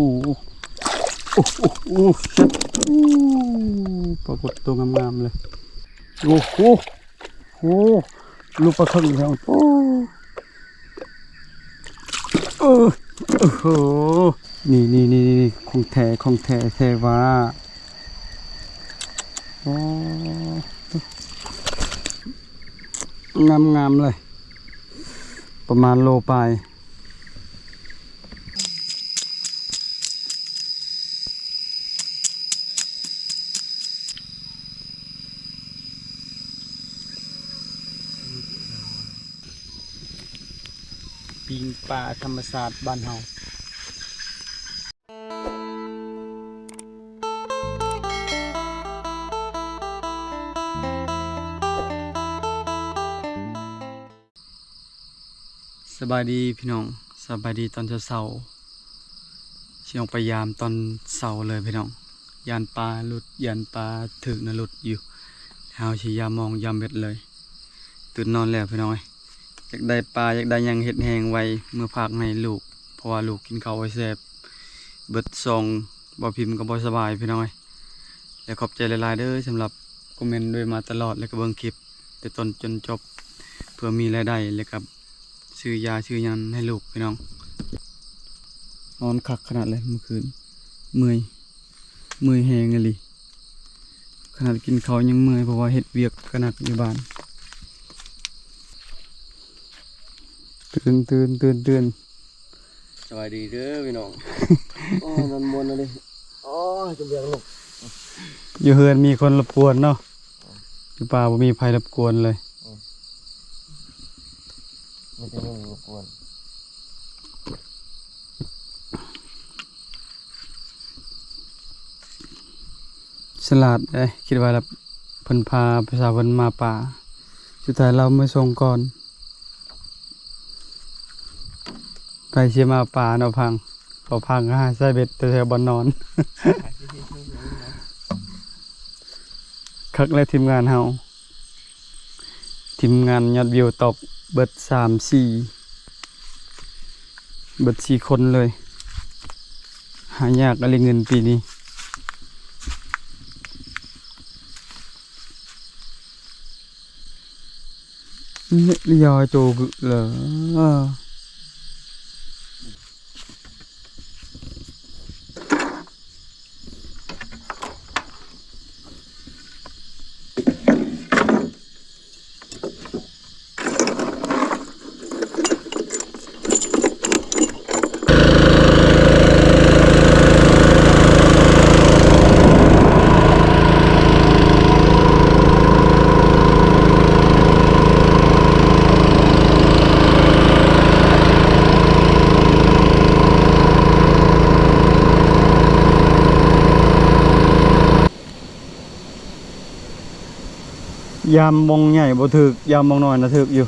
ໂອ້ ໂອ້ ໂອ້ ໂອ້ ຊັດ ໂອ້ ປາກົດໂຕງາມໆເລີຍ ໂອ້ໂຫ ໂອ້ ລູກປາເຄິງແທ້ ໂອ້ ເອີ ໂອ້ໂຫ ນີ້ໆໆໆ ຂອງແທ້ ຂອງແທ້ ແທ້ວ່າ ໂອ້ ງາມໆເລີຍ ປະມານໂລປາຍ. ປີ້ງປາທຳມະຊາດບ້ານເຮົາ. ສະບາຍດີພີ່ນ້ອງ ສະບາຍດີຕອນເຊົ້າໆ ຊິອອກໄປຢາມຕອນເຊົ້າເລີຍພີ່ນ້ອງ ຢ້ານປາຫຼຸດ ຢ້ານປາຖືກນະຫຼຸດຢູ່ ເຮົາຊິຢາມມອງຢາມເບັດເລີຍ ຕື່ນນອນແລ້ວພີ່ນ້ອງເອີຍ ຢາກໄດ້ປາ ຢາກໄດ້ຫຍັງເຮັດແຮງໄວ ເມືອຝາກໃຫ້ລູກ ເພາະວ່າລູກກິນເຂົ້າບໍ່ແຊບ ເບິດສອງ ບໍ່ພິມກໍບໍ່ສະບາຍພີ່ນ້ອງເອີຍ ແລະຂອບໃຈຫຼາຍໆເດີ ສຳລັບຄອມເມັນດ້ວຍມາຕະຫຼອດ ແລະກໍເບິ່ງຄລິບແຕ່ຕົ້ນຈົນຈົບ ເພື່ອມີລາຍໄດ້ ແລະກໍຊື້ຢາຊື້ຫຍັງໃຫ້ລູກພີ່ນ້ອງ ນອນຄັກຂະໜາດເລີຍມື້ຄືນ ເມື່ອຍ ເມື່ອຍແຮງອີ່ຫຼີ ຂະໜາດກິນເຂົ້າຍັງເມື່ອຍ ເພາະວ່າເຮັດວຽກກະໜັກຢູ່ບ້ານ ຕື່ນ ຕື່ນ ຕື່ນ ຕື່ນ. ສະບາຍດີເດີພີ່ນ້ອງ ໂອ້ຍ ນອນມ່ວນເລີຍ ໂອ້ຍ ຈົນຢາກລຸກ ຢູ່ເຮືອນມີຄົນລົບກວນເນາະ ຢູ່ປ່າບໍ່ມີໃຜລົບກວນເລີຍ ອືມ ມີແຕ່ຍຸງລົບກວນ ສະຫຼາດເດ້ ຄິດວ່າລະ ເພິ່ນພາ ພາສາເພິ່ນມາປ່າ ສຸດທ້າຍລາວມາສົ່ງກ່ອນ ໃຜຊິມາປ່າເນາະພັງ ເຂົາພັງຫາໃສ່ເບັດແຖວໆບ່ອນນອນ ຄັກແລ້ວທີມງານເຮົາ ທີມງານຍອດວິວຕອກເບິດສາມສີ່ ເບິດສີ່ຄົນເລີຍ ຫາຍາກອີ່ຫຼີເງິນປີນີ້ ເລຍໂຕກຶເລີ. ຢາມມອງໃຫຍ່ບໍ່ຖືກ ຢາມມອງນ້ອຍນະຖືກຢູ່.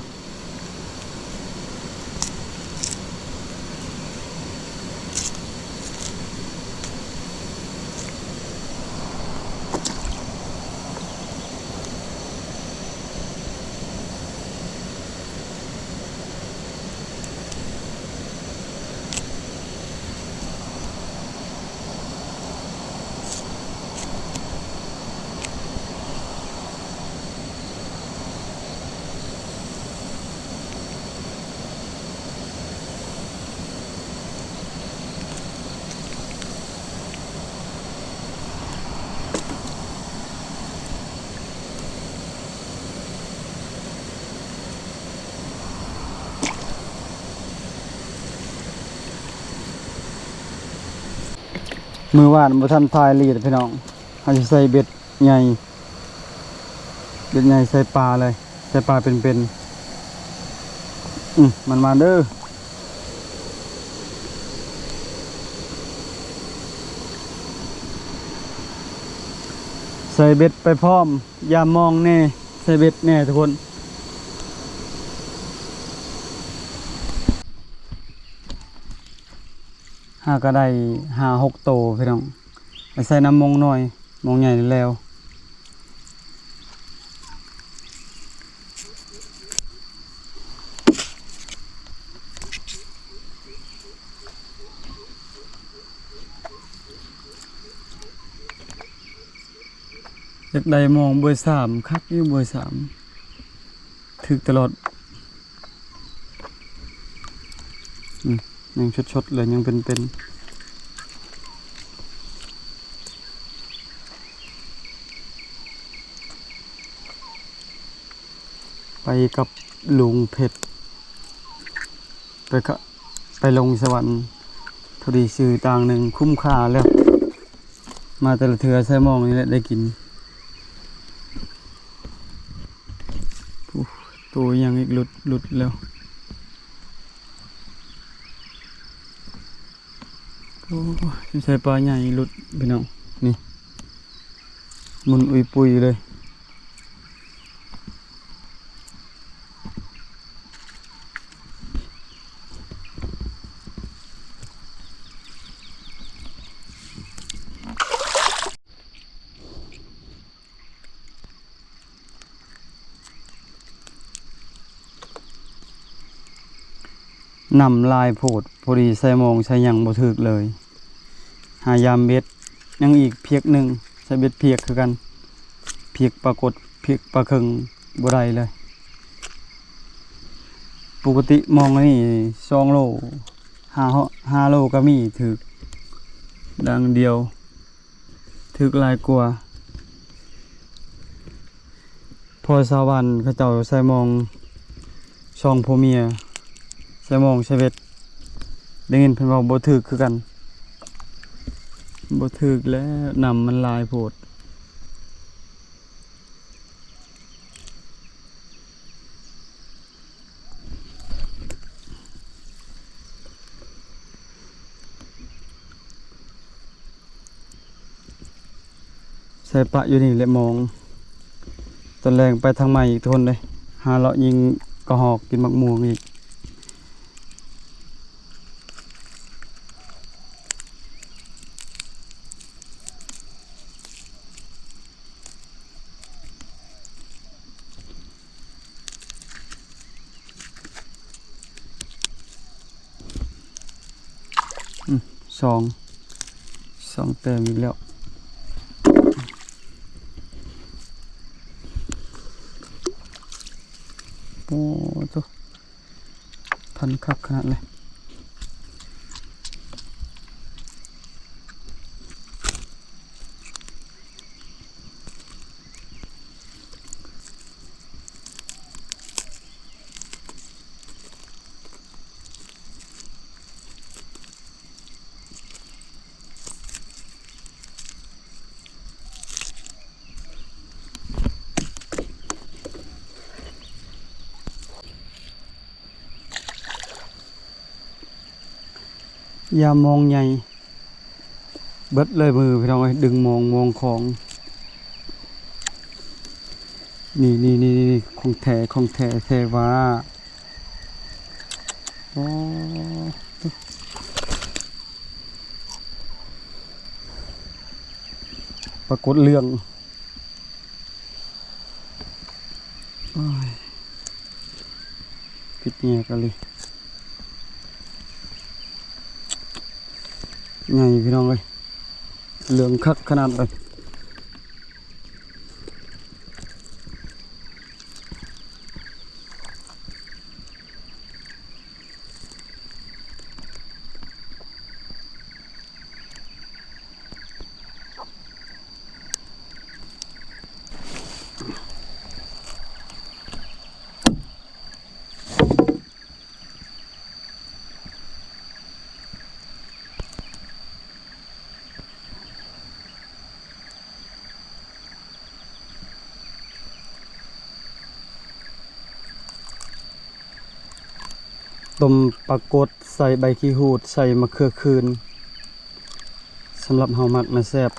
ມື້ວານບໍ່ທັນຖ່າຍລີດພີ່ນ້ອງ ເຮົາຊິໃສ່ເບັດໃຫຍ່ ເບັດໃຫຍ່ໃສ່ປາເລີຍ ໃສ່ປາເປັນໆ ອືມ ມັນມາເດີ ໃສ່ເບັດໄປພ້ອມ ຢາມມອງແດ່ ໃສ່ເບັດແດ່ທຸກຄົນ ຫາກະໄດ້ຫ້າຫົກໂຕພີ່ນ້ອງ ໄປໃສ່ນຳມອງນ້ອຍ ມອງໃຫຍ່ແລ້ວ. ເ ຢາກໄດ້ມອງເບີສາມ ຄັກຢູ່ເບີສາມ ຖືກຕະຫຼອດ. ອືມ ຍັງສົດໆເລີຍ ຍັງເປັນໆ. ໄປກັບລຸງເພັດ ໄປກະ ໄປລົງສະຫວັນ ພໍດີຊື້ຕ່າງໜຶ່ງ ຄຸ້ມຄ່າແລ້ວ. ມາແຕ່ລະເທື່ອໃສ່ມອງນີ້ແຫຼະໄດ້ກິນ. ໂອ້ ໂຕຫຍັງອີກ ຫຼຸດ ຫຼຸດແລ້ວ. ໂອ້ ໃສ່ປາໃຫຍ່ຫຼຸດພີ່ນ້ອງ ນີ້ ໝຸ່ນອຸຍປຸຍເລີຍ. ນ້ຳຫຼາຍໂພດ ພໍດີໃສ່ມອງໃສ່ຫຍັງບໍ່ຖືກເລີຍ. ຫາຢາມເບັດ ຍັງອີກພຽກໜຶ່ງ ໃສ່ເບັດພຽກຄືກັນ ພຽກປາກົດ ພຽກປາເຄິງ ບໍ່ໄດ້ເລີຍ. ປົກກະຕິມອງອັນນີ້ສອງໂລ ຫ້າ ຫ້າໂລກໍມີ ຖືກດັ່ງດຽວ ຖືກຫຼາຍກວ່າ ເພາະຊາວບ້ານເຂົາເຈົ້າໃສ່ມອງ ສອງຜົວເມຍໃສ່ມອງໃສ່ເບັດ ໄດ້ຍິນເພິ່ນເວົ້າບໍ່ຖືກຄືກັນ ບໍ່ຖືກແລ້ວ ນ້ຳມັນຫຼາຍໂພດ. ໃສ່ປະຢູ່ນີ້ແຫຼະມອງ ຕອນແລງໄປທາງໃໝ່ອີກທຸກຄົນເດ້ ຫາເລາະຍິງກະຮອກ ກິນໝາກມ່ວງອີກ. ອືມ ສອງ ສອງແຕ້ມອີກແລ້ວ. ໂອ້ໂຕ ພັນຄັກຂະໜາດເລີຍ. ຢາມມອງໃຫຍ່ ເບິດເລີຍມືພີ່ນ້ອງເອີຍ ດຶງມອງ ມອງຂອງ ນີ້ໆໆ ຂອງແທ້ ຂອງແທ້ ແທ້ວ່າ ໂອ້ ປາກົດເລື່ອງ ໂອ້ຍ ພິດແຍກອີ່ຫຼີ ໃຫຍ່ພີ່ນ້ອງເອີຍ ເຫຼືອງຄັກຂະໜາດເລີຍ. ຕົ້ມປາກົດ ໃສ່ໃບຂີ້ຫູດ ໃສ່ມະເຂືອຂືນ ສຳລັບເຮົາມັກນະ ແຊບ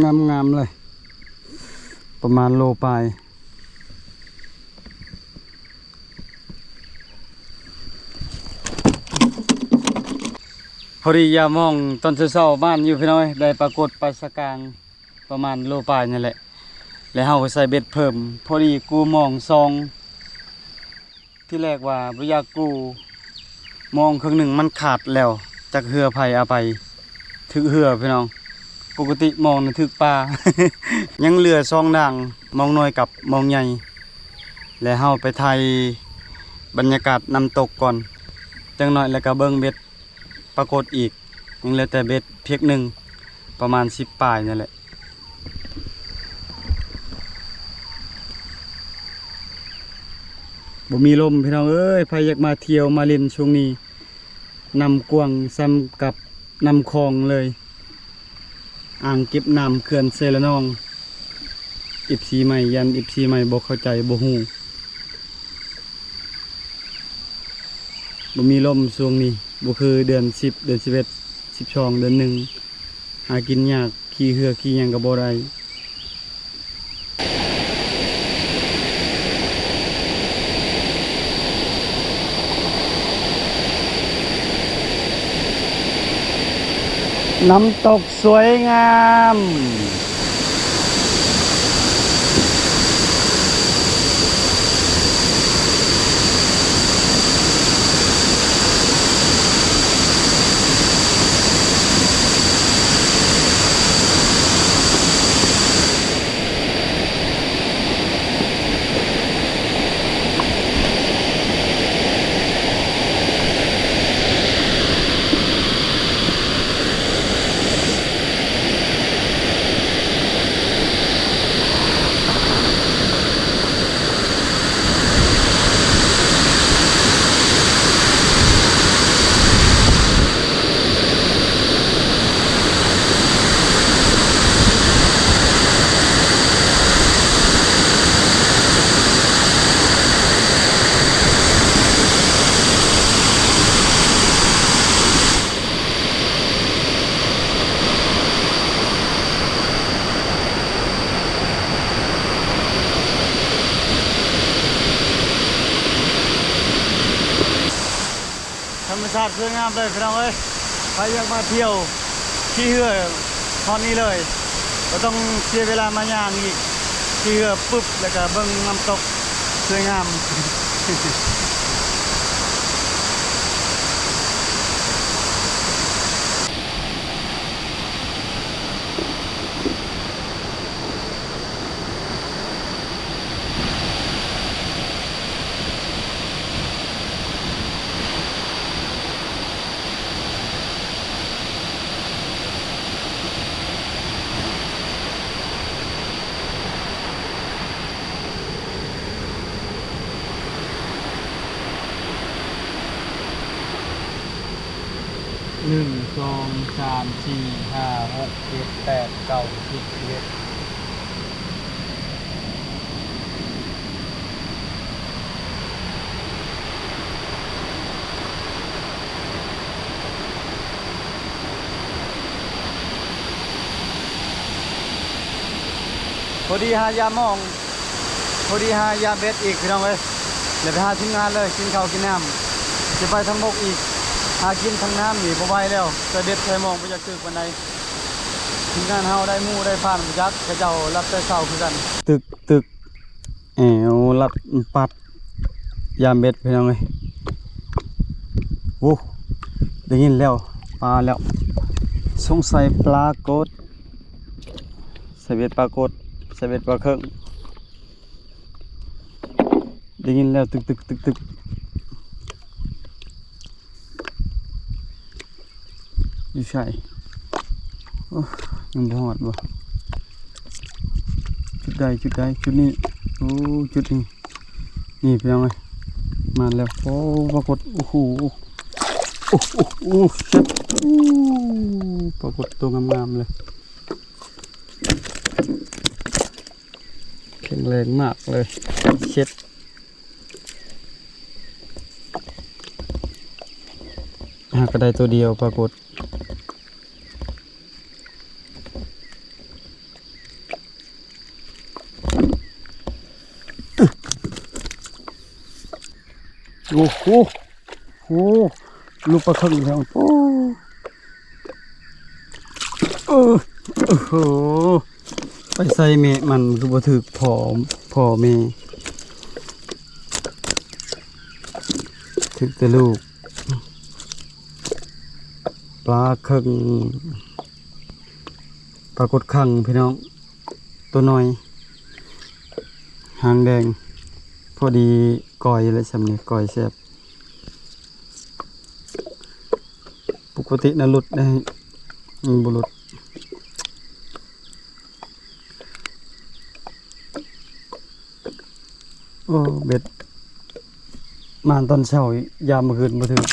ງາມໆເລີຍ ປະມານໂລປາຍ. ພໍດີຢາມມອງຕອນເຊົ້າໆ ໝານຢູ່ພີ່ນ້ອງເອີຍ ໄດ້ປາກົດປາສະກາງ ປະມານໂລປາຍນີ້ແຫຼະ ແລະເຮົາກໍໃສ່ເບັດເພີ່ມ ພໍດີກູ້ມອງສອງ ທີແລກວ່າບໍ່ຢາກກູ້ ມອງເຄິ່ງໜຶ່ງມັນຂາດແລ້ວ ຈັກເຮືອໃຜເອົາໄປ ຖືກເຮືອພີ່ນ້ອງ, ປົກກະຕິມອງນະຖືກປາ. ຍັງເຫຼືອສອງດ່າງ, ມອງນ້ອຍກັບມອງໃຫຍ່ ແລະເຮົາໄປຖ່າຍບັນຍາກາດນ້ຳຕົກກ່ອນ. ຈັກໜ້ອຍແລ້ວກໍເບິ່ງເບັດປາກົດອີກ, ຍັງເຫຼືອແຕ່ເບັດພຽກໜຶ່ງ ປະມານສິບປາຍນີ້ແຫຼະ. ບໍ່ມີລົມພີ່ນ້ອງເອີຍ, ໃຜຢາກມາທ່ຽວມາຫຼິ້ນຊ່ວງນີ້ ນ້ຳກວ້າງສ່ຳກັບນ້ຳຂອງເລີຍ, ອ່າງເກັບນ້ຳເຂື່ອນເຊລະນອງ. ເອັຟຊີໃໝ່, ຢ້ານເອັຟຊີໃໝ່ບໍ່ເຂົ້າໃຈ ບໍ່ຮູ້. ບໍ່ມີລົມຊ່ວງນີ້, ບໍ່ຄືເດືອນສິບ, ເດືອນສິບເອັດ, ສິບສອງ, ເດືອນໜຶ່ງ ຫາກິນຍາກ, ຂີ່ເຮືອຂີ່ຫຍັງກໍບໍ່ໄດ້. ນ້ຳຕົກ ສວຍງາມ. ທຳມະຊາດສວຍງາມເລີຍພີ່ນ້ອງເອີຍ, ໃຜຢາກມາທ່ຽວຂີ່ເຮືອຮອດນີ້ເລີຍ, ບໍ່ຕ້ອງເສຍເວລາມາຍ່າງອີກ, ຂີ່ເຮືອປຶບ ແລ້ວກະເບິ່ງນ້ຳຕົກ ສວຍງາມ. ໜຶ່ງ ສອງ ສາມ ສີ່ ຫ້າ ຫົກ ເຈັດ ແປດ ເກົ້າ ສິບ ສິບເອັດ. ພໍດີຫາຢາມມອງ, ພໍດີຫາຢາມເບັດອີກພີ່ນ້ອງເອີຍ, ແລ້ວໄປຫາທີມງານເລີຍ ກິນເຂົ້າກິນນ້ຳ. ຊິໄປທາງບົກອີກ, ຫາກິນທາງນ້ຳນີ້ບໍ່ໄຫວແລ້ວ, ໃສ່ເບັດໃສ່ມອງບໍ່ຢາກຖືກປານໃດ. ທີມງານເຮົາໄດ້ໝູ່ໄດ້ພານບໍ່ຈັກ, ເຂົາເຈົ້າລັດແຕ່ເຊົ້າຄືກັນ. ຕຶກ ຕຶກ ແອວລັດປັດ ຢາມເບັດພີ່ນ້ອງເອີຍ. ໂອ້ ໄດ້ຍິນແລ້ວ ປາແລ້ວ, ສົງໄສປາກົດ, ໃສ່ເບັດປາກົດ, ໃສ່ເບັດປາເຄິງ. ໄດ້ຍິນແລ້ວ ຕຶກໆໆໆ. ຢູ່ໃສ? ໂອ້ ຍັງບໍ່ຮອດບໍ່? ຈຸດໃດ? ຈຸດໃດ? ຈຸດນີ້. ໂອ້ ຈຸດນີ້. ນີ້ພີ່ນ້ອງເອີຍ ມາແລ້ວ. ໂອ້ ປາກົດ. ໂອ້ໂຫ ໂອ້ໂຫ ເຊັດ. ໂອ້ ປາກົດໂຕງາມໆເລີຍ. ແຂງແຮງມາກເລີຍ. ເຊັດ. ຫາກະໄດ້ໂຕດຽວປາກົດ. ໂອ້ໂຫ ໂອ້ ລູກປາເຄິງແລ້ວ. ໂອ້ ເອີ ໂອ້ໂຫ ໄປໃສ່ແມ່ມັນຄືບໍ່ຖືກພໍ່ ພໍ່ແມ່ ຖືກແຕ່ລູກ ປາເຄິງ. ປາກົດຄັງພີ່ນ້ອງ ໂຕນ້ອຍ ຫາງແດງ ພໍດີກ້ອຍແຫຼະ ຊ່ຳນີ້ກ້ອຍແຊບ. ປົກກະຕິນະຫຼຸດໄດ້ ມັນບໍ່ຫຼຸດ. ໂອ້ ເບັດມາຕອນເຊົ້າ ຍາມມື້ຄືນບໍ່ຖືກ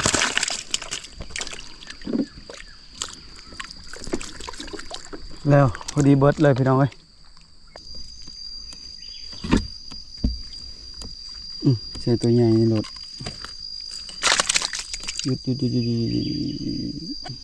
ແລ້ວພໍດີເບິດເລີຍພີ່ນ້ອງເອີຍ. ອືມ ໃສ່ຕົວໃຫຍ່ໂລດ. ຢຸດ ຢຸດ ຢຸດ ຢຸດ ຢຸດ.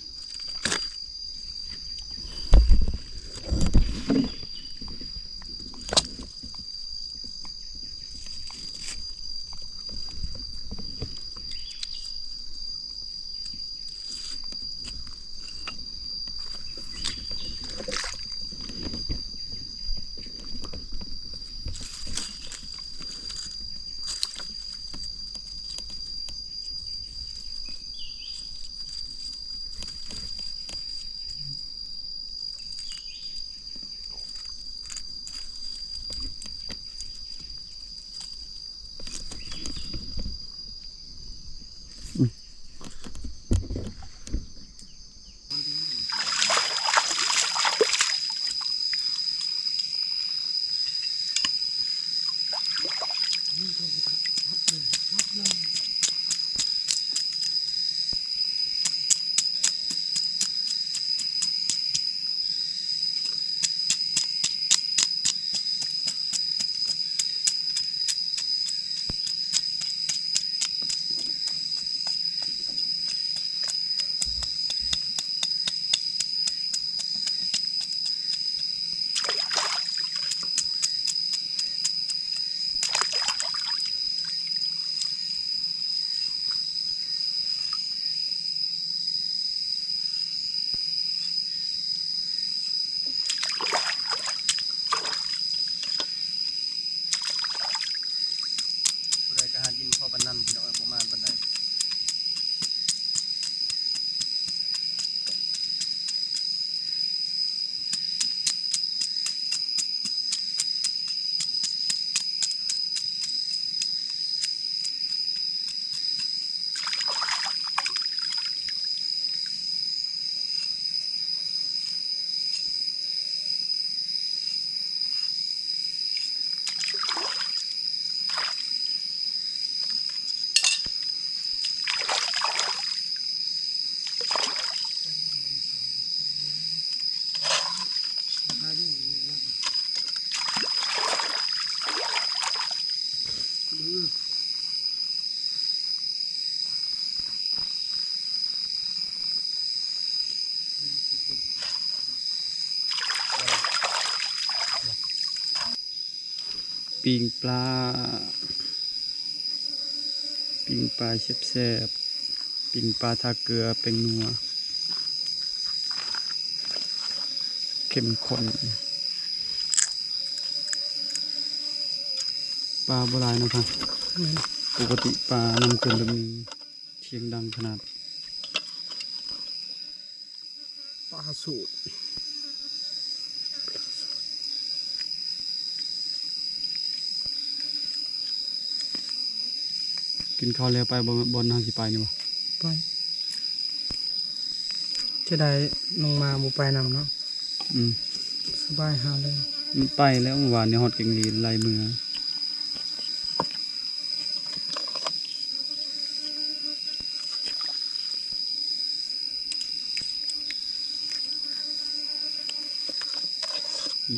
ຜູ້ໃດກໍຫາກິນພໍປານນັ້ນ ພີ່ນ້ອງເອີຍ ບໍ່ມານປານໃດ. ປີ້ງປາ ປີ້ງປາແຊບໆ ປີ້ງປາທາເກືອແປ້ງນົວ ເຂັ້ມຂຸ້ນ. ປາບໍ່ຫຼາຍເນາະ ແມ່ນ ປົກກະຕິປານ້ຳເຂັ້ມແບບນີ້ ສຽງດັງຂະໜາດ. ປາສູດ ກິນເຂົ້າແລ້ວໄປບໍ່ ບ່ອນເຮົາຊິໄປນີ້ບໍ່? ໄປ ຈະໄດ້ນ້ອງມາບໍ່ໄປນຳເນາະ. ອືມ ສະບາຍຫາເລີຍ. ໄປແລ້ວ ວານນີ້ຮອດແກງລີນ ໄລ່ເມືອ.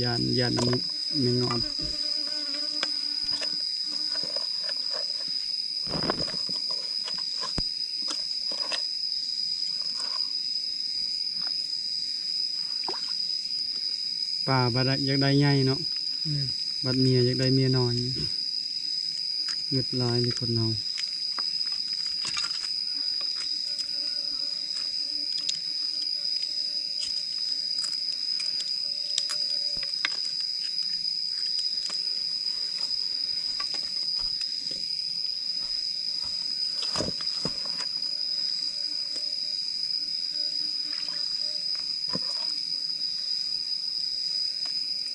ຢ້ານ ຢ້ານນຳແມງງອດ. ປາບັດຢາກໄດ້ໃຫຍ່ເນາະ. ອືມ ບັດເມຍຢາກໄດ້ເມຍນ້ອຍ ເງີດຫຼາຍເລີຍຄົນເຮົາ. ເ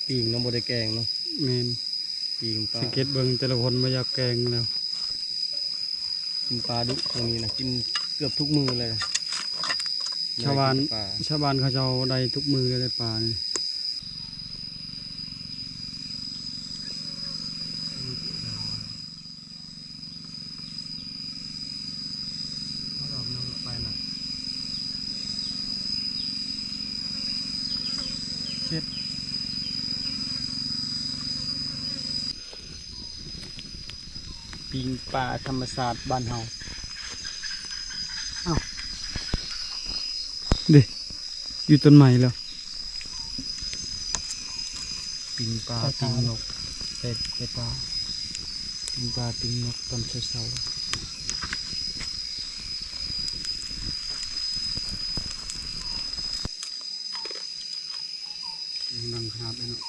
ປີ້ງເນາະ ບໍ່ໄດ້ແກງເນາະ. ແມ່ນ. ປີ້ງປາ ສັງເກດເບິ່ງແຕ່ລະຄົນບໍ່ຢາກແກງແລ້ວ. ກິນປາດຸ ຊ່ວງນີ້ນະ ກິນເກືອບທຸກມື້ເລີຍ. ຊາວບ້ານ ໄດ້ກິນແຕ່ປາ ຊາວບ້ານເຂົາເຈົ້າໄດ້ທຸກມື້ເລີຍ ໄດ້ປານີ້. ເຮັດ ປີ້ງປາທຳມະຊາດບ້ານເຮົາ. ອ້າວ ເດ້ ຢູ່ຕົ້ນໄມ້ແລ້ວ. ປີ້ງປາ ໄປຕາ ປີ້ງນົກ ໄປ ໄປຕາ ປີ້ງປາ ປີ້ງນົກຕອນເຊົ້າໆ. ນັ່ງຂະໜາດເລີຍເນາະ.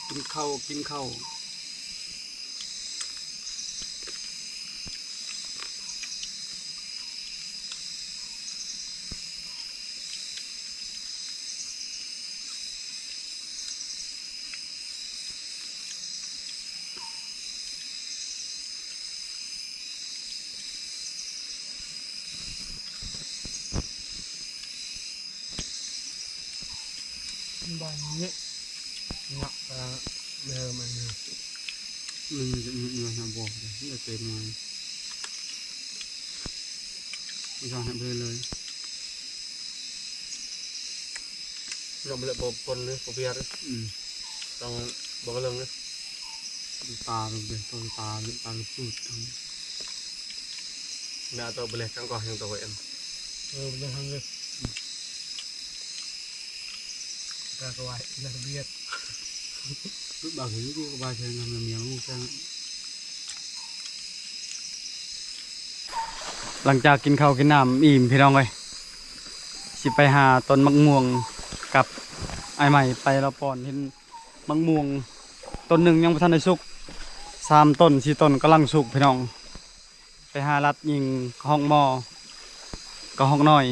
ກິນເຂົ້າ ກິນເຂົ້າ. ບ້ານນີ້ ເນາະ ເອີ ເລີ່ມອັນນີ້ ມັນ ມັນ ມັນບໍ່ໄດ້ເຕັມໜ່ວຍ ມັນກໍໃຫ້ໄປເລີຍ ເນາະ ບໍ່ ບໍ່ ບໍ່ ບໍ່ປຽກ ອືມ ຕ້ອງບໍ່ກະເລີງເດ້ ຕາເປັນ ຕ້ອງຕາເປັນ ຕາກະປືດ ແມ່ເອົາໂຕບໍ່ແລກກັນກໍແຮງໂຕເອັນ ເອີ ບໍ່ແລກທັງເລີຍ ກະກະໄວ້ ແລກກະບຽດ ບາງທີກໍບາຍໃສ່ນຳເມຍມັນຈັ່ງ. ຫຼັງຈາກກິນເຂົ້າກິນນ້ຳອີ່ມ ພີ່ນ້ອງເອີຍ ຊິໄປຫາຕົ້ນໝາກມ່ວງກັບອ້າຍໃໝ່ ໄປລາວປ່ອນ ເຫັນໝາກມ່ວງຕົ້ນໜຶ່ງຍັງບໍ່ທັນໄດ້ສຸກ ສາມຕົ້ນ ສີ່ຕົ້ນກຳລັງສຸກ ພີ່ນ້ອງ. ໄປຫາລັດຍິງຮອກມໍ ກັບຮອກນ້ອຍ.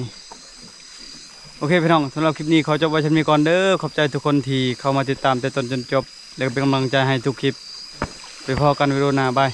ໂອເຄ ພີ່ນ້ອງ ສຳລັບຄລິບນີ້ຂໍຈົບໄວ້ຊ່ຳນີ້ກ່ອນເດີ. ຂອບໃຈທຸກຄົນທີ່ເຂົ້າມາຕິດຕາມແຕ່ຕົ້ນຈົນຈົບ ແລະ ເປັນກຳລັງໃຈໃຫ້ທຸກຄລິບ. ໄປພໍ້ກັນວິດີໂອໜ້າ ບາຍ.